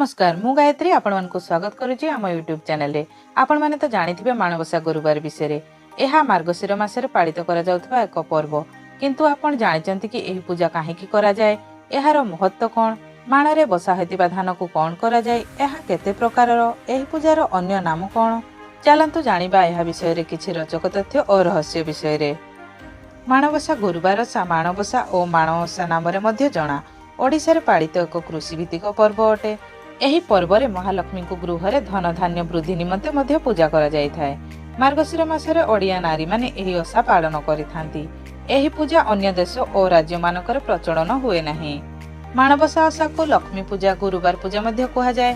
ନମସ୍କାର, ମୁଁ ଗାୟତ୍ରୀ ଆପଣମାନଙ୍କୁ ସ୍ୱାଗତ କରୁଛି ଆମ ୟୁଟ୍ୟୁବ୍ ଚ୍ୟାନେଲରେ। ଆପଣମାନେ ତ ଜାଣିଥିବେ ମାଣବସା ଗୁରୁବାର ବିଷୟରେ। ଏହା ମାର୍ଗଶିର ମାସରେ ପାଳିତ କରାଯାଉଥିବା ଏକ ପର୍ବ। କିନ୍ତୁ ଆପଣ ଜାଣିଛନ୍ତି କି ଏହି ପୂଜା କାହିଁକି କରାଯାଏ? ଏହାର ମହତ୍ତ୍ୱ କ'ଣ? ମାଣରେ ବସା ହୋଇଥିବା ଧାନକୁ କ'ଣ କରାଯାଏ? ଏହା କେତେ ପ୍ରକାରର? ଏହି ପୂଜାର ଅନ୍ୟ ନାମ କ'ଣ? ଚାଲନ୍ତୁ ଜାଣିବା ଏହା ବିଷୟରେ କିଛି ରୋଚକ ତଥ୍ୟ ଓ ରହସ୍ୟ ବିଷୟରେ। ମାଣବସା ଗୁରୁବାର ଓଷା ମାଣବସା ଓ ମାଣଓଷା ନାମରେ ମଧ୍ୟ ଜଣା। ଓଡ଼ିଶାରେ ପାଳିତ ଏକ କୃଷିଭିତ୍ତିକ ପର୍ବ ଅଟେ। ଏହି ପର୍ବରେ ମହାଲକ୍ଷ୍ମୀଙ୍କୁ ଗୃହରେ ଧନ ଧାନ୍ୟ ବୃଦ୍ଧି ନିମନ୍ତେ ମଧ୍ୟ ପୂଜା କରାଯାଇଥାଏ। ମାର୍ଗଶିର ମାସରେ ଓଡ଼ିଆ ନାରୀମାନେ ଏହି ଓଷା ପାଳନ କରିଥାନ୍ତି। ଏହି ପୂଜା ଅନ୍ୟ ଦେଶ ଓ ରାଜ୍ୟମାନଙ୍କରେ ପ୍ରଚଳନ ହୁଏ ନାହିଁ। ମାଣବସା ଓଷାକୁ ଲକ୍ଷ୍ମୀ ପୂଜା, ଗୁରୁବାର ପୂଜା ମଧ୍ୟ କୁହାଯାଏ।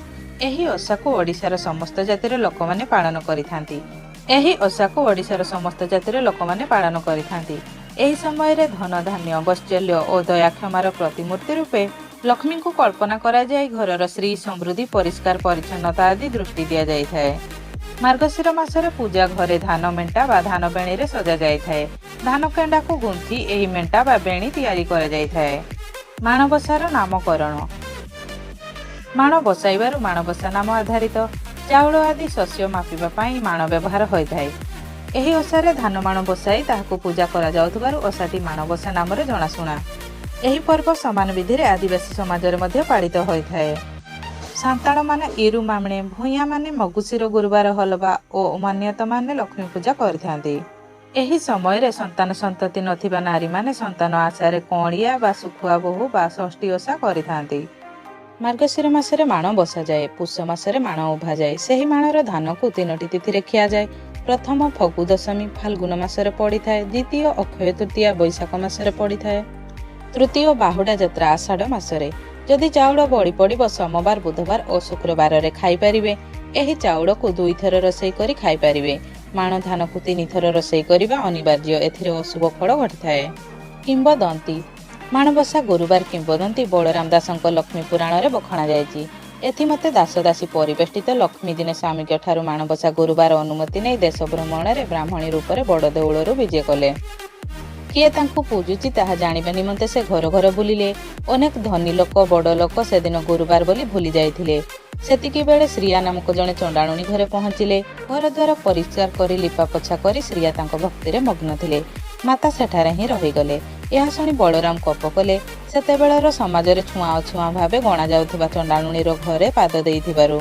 ଏହି ଓଷାକୁ ଓଡ଼ିଶାର ସମସ୍ତ ଜାତିର ଲୋକମାନେ ପାଳନ କରିଥାନ୍ତି। ଏହି ଓଷାକୁ ଓଡ଼ିଶାର ସମସ୍ତ ଜାତିର ଲୋକମାନେ ପାଳନ କରିଥାନ୍ତି। ଏହି ସମୟରେ ଧନ ଧାନ୍ୟ, ବତ୍ସଲ୍ୟ ଓ ଦୟା କ୍ଷମାର ପ୍ରତିମୂର୍ତ୍ତି ରୂପେ ଲକ୍ଷ୍ମୀଙ୍କୁ କଳ୍ପନା କରାଯାଇ ଘରର ଶ୍ରୀ ସମୃଦ୍ଧି, ପରିଷ୍କାର ପରିଚ୍ଛନ୍ନତା ଆଦି ଦୃଷ୍ଟି ଦିଆଯାଇଥାଏ। ମାର୍ଗଶିର ମାସରେ ପୂଜା ଘରେ ଧାନ ମେଣ୍ଟା ବା ଧାନ ବେଣୀରେ ସଜାଯାଇଥାଏ। ଧାନ କେଣ୍ଡାକୁ ଗୁନ୍ଥି ଏହି ମେଣ୍ଟା ବା ବେଣୀ ତିଆରି କରାଯାଇଥାଏ। ମାଣବସାର ନାମକରଣ। ମାଣ ବସାଇବାରୁ ମାଣବସା ନାମ ଆଧାରିତ। ଚାଉଳ ଆଦି ଶସ୍ୟ ମାପିବା ପାଇଁ ମାଣ ବ୍ୟବହାର ହୋଇଥାଏ। ଏହି ଓଷାରେ ଧାନ ମାଣ ବସାଇ ତାହାକୁ ପୂଜା କରାଯାଉଥିବାରୁ ଓଷାଟି ମାଣବସା ନାମରେ ଜଣାଶୁଣା। ଏହି ପର୍ବ ସମାନ ବିଧିରେ ଆଦିବାସୀ ସମାଜରେ ମଧ୍ୟ ପାଳିତ ହୋଇଥାଏ। ସାନ୍ତାଳମାନେ ଇରୁ ମାମଣେ, ଭୂୟାଁମାନେ ମଗୁଶିର ଗୁରୁବାର ହଲବା ଓ ମାନ୍ୟତାମାନେ ଲକ୍ଷ୍ମୀ ପୂଜା କରିଥାନ୍ତି। ଏହି ସମୟରେ ସନ୍ତାନ ସନ୍ତତି ନଥିବା ନାରୀମାନେ ସନ୍ତାନ ଆଶାରେ କଅଁଳିଆ ବା ଶୁଖୁଆ ବୋହୂ ବା ଷଷ୍ଠୀ ଓଷା କରିଥାନ୍ତି। ମାର୍ଗଶିର ମାସରେ ମାଣ ବସାଯାଏ। ପୁଷ ମାସରେ ମାଣ ଉଭାଯାଏ। ସେହି ମାଣର ଧାନକୁ ତିନୋଟି ତିଥିରେ ଖିଆଯାଏ। ପ୍ରଥମ ଫଗୁ ଦଶମୀ ଫାଲ୍ଗୁନ ମାସରେ ପଡ଼ିଥାଏ। ଦ୍ୱିତୀୟ ଅକ୍ଷୟ ତୃତୀୟା ବୈଶାଖ ମାସରେ ପଡ଼ିଥାଏ। ତୃତୀୟ ବାହୁଡ଼ା ଯାତ୍ରା ଆଷାଢ଼ ମାସରେ। ଯଦି ଚାଉଳ ବଳି ପଡ଼ିବ, ସୋମବାର, ବୁଧବାର ଓ ଶୁକ୍ରବାରରେ ଖାଇପାରିବେ। ଏହି ଚାଉଳକୁ ଦୁଇଥର ରୋଷେଇ କରି ଖାଇପାରିବେ। ମାଣ ଧାନକୁ ତିନିଥର ରୋଷେଇ କରିବା ଅନିବାର୍ଯ୍ୟ। ଏଥିରେ ଅଶୁଭ ଫଳ ଘଟିଥାଏ। କିମ୍ବଦନ୍ତୀ। ମାଣବସା ଗୁରୁବାର କିମ୍ବଦନ୍ତୀ ବଳରାମ ଦାସଙ୍କ ଲକ୍ଷ୍ମୀ ପୁରାଣରେ ବଖାଣା ଯାଇଛି। ଏଥିମତେ ଦାସଦାସୀ ପରିବେଷ୍ଟିତ ଲକ୍ଷ୍ମୀ ଦିନେ ସ୍ୱାମୀଙ୍କ ଠାରୁ ମାଣବସା ଗୁରୁବାର ଅନୁମତି ନେଇ ଦେଶ ଭ୍ରମଣରେ ବ୍ରାହ୍ମଣୀ ରୂପରେ ବଡ଼ ଦେଉଳରୁ ବିଜେ କଲେ। କିଏ ତାଙ୍କୁ ପୂଜୁଛି, ତାହା ଜାଣିବା ନିମନ୍ତେ ସେ ଘର ଘର ବୁଲିଲେ। ଅନେକ ଧନୀ ଲୋକ, ବଡ଼ ଲୋକ ସେଦିନ ଗୁରୁବାର ବୋଲି ଭୁଲି ଯାଇଥିଲେ। ସେତିକି ବେଳେ ଶ୍ରୀୟା ନାମକ ଜଣେ ଚଣ୍ଡାଳୁଣୀ ଘରେ ପହଞ୍ଚିଲେ। ଘର ଦ୍ୱାର ପରିଷ୍କାର କରି ଲିପାପୋଛା କରି ଶ୍ରୀୟା ତାଙ୍କ ଭକ୍ତିରେ ମଗ୍ନ ଥିଲେ। ମାତା ସେଠାରେ ହିଁ ରହିଗଲେ। ଏହା ଶୁଣି ବଳରାମ କୋପ କଲେ, ସେତେବେଳର ସମାଜରେ ଛୁଆଁ ଅଛୁଆଁ ଭାବେ ଗଣାଯାଉଥିବା ଚଣ୍ଡାଳୁଣୀର ଘରେ ପାଦ ଦେଇଥିବାରୁ।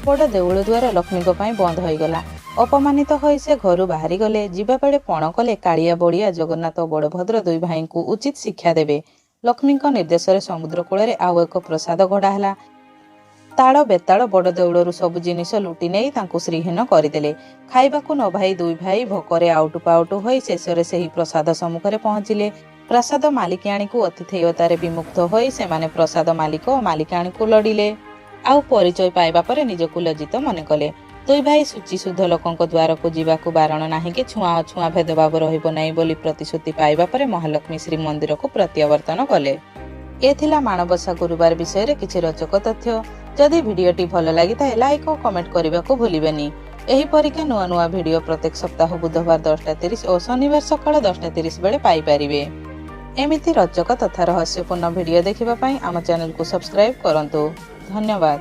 ବଡ଼ ଦେଉଳ ଦ୍ୱାର ଲକ୍ଷ୍ମୀଙ୍କ ପାଇଁ ବନ୍ଦ ହୋଇଗଲା। ଅପମାନିତ ହୋଇ ସେ ଘରୁ ବାହାରିଗଲେ। ଯିବାବେଳେ ପଣ କଲେ, କାଳିଆ ବଳିଆ, ଜଗନ୍ନାଥ ଓ ବଳଭଦ୍ର ଦୁଇ ଭାଇଙ୍କୁ ଉଚିତ ଶିକ୍ଷା ଦେବେ। ଲକ୍ଷ୍ମୀଙ୍କ ନିର୍ଦ୍ଦେଶରେ ସମୁଦ୍ର କୂଳରେ ଆଉ ଏକ ପ୍ରାସାଦ ଗଢ଼ା ହେଲା। ତାଳ ବେତାଳ ବଡ଼ ଦେଉଳରୁ ସବୁ ଜିନିଷ ଲୁଟି ନେଇ ତାଙ୍କୁ ଶ୍ରୀହୀନ କରିଦେଲେ। ଖାଇବାକୁ ନ ପାଇ ଦୁଇ ଭାଇ ଭୋକରେ ଆଉଟୁ ପାଉଟୁ ହୋଇ ଶେଷରେ ସେହି ପ୍ରାସାଦ ସମ୍ମୁଖରେ ପହଞ୍ଚିଲେ। ପ୍ରାସାଦ ମାଲିକାଣୀକୁ ଆତିଥେୟତାରେ ବିମୁଗ୍ଧ ହୋଇ ସେମାନେ ପ୍ରାସାଦ ମାଲିକ ଓ ମାଲିକାଣୀକୁ ଲୋଡ଼ିଲେ। ଆଉ ପରିଚୟ ପାଇବା ପରେ ନିଜକୁ ଲଜ୍ଜିତ ମନେ କଲେ। ଦୁଇ ଭାଇ ଶୁଚି ଶୁଦ୍ଧ ଲୋକଙ୍କ ଦ୍ୱାରକୁ ଯିବାକୁ ବାରଣ ନାହିଁ କି ଛୁଆଁ ଅଛୁଆଁ ଭେଦଭାବ ରହିବ ନାହିଁ ବୋଲି ପ୍ରତିଶ୍ରୁତି ପାଇବା ପରେ ମହାଲକ୍ଷ୍ମୀ ଶ୍ରୀମନ୍ଦିରକୁ ପ୍ରତ୍ୟାବର୍ତ୍ତନ କଲେ। ଏ ଥିଲା ମାଣବସା ଗୁରୁବାର ବିଷୟରେ କିଛି ରୋଚକ ତଥ୍ୟ। ଯଦି ଭିଡ଼ିଓଟି ଭଲ ଲାଗିଥାଏ, ଲାଇକ୍ ଓ କମେଣ୍ଟ କରିବାକୁ ଭୁଲିବେନି। ଏହିପରିକା ନୂଆ ନୂଆ ଭିଡ଼ିଓ ପ୍ରତ୍ୟେକ ସପ୍ତାହ ବୁଧବାର 10:30 ଓ ଶନିବାର ସକାଳ 10:30 ବେଳେ ପାଇପାରିବେ। ଏମିତି ରୋଚକ ତଥା ରହସ୍ୟପୂର୍ଣ୍ଣ ଭିଡ଼ିଓ ଦେଖିବା ପାଇଁ ଆମ ଚ୍ୟାନେଲକୁ ସବସ୍କ୍ରାଇବ୍ କରନ୍ତୁ। ଧନ୍ୟବାଦ।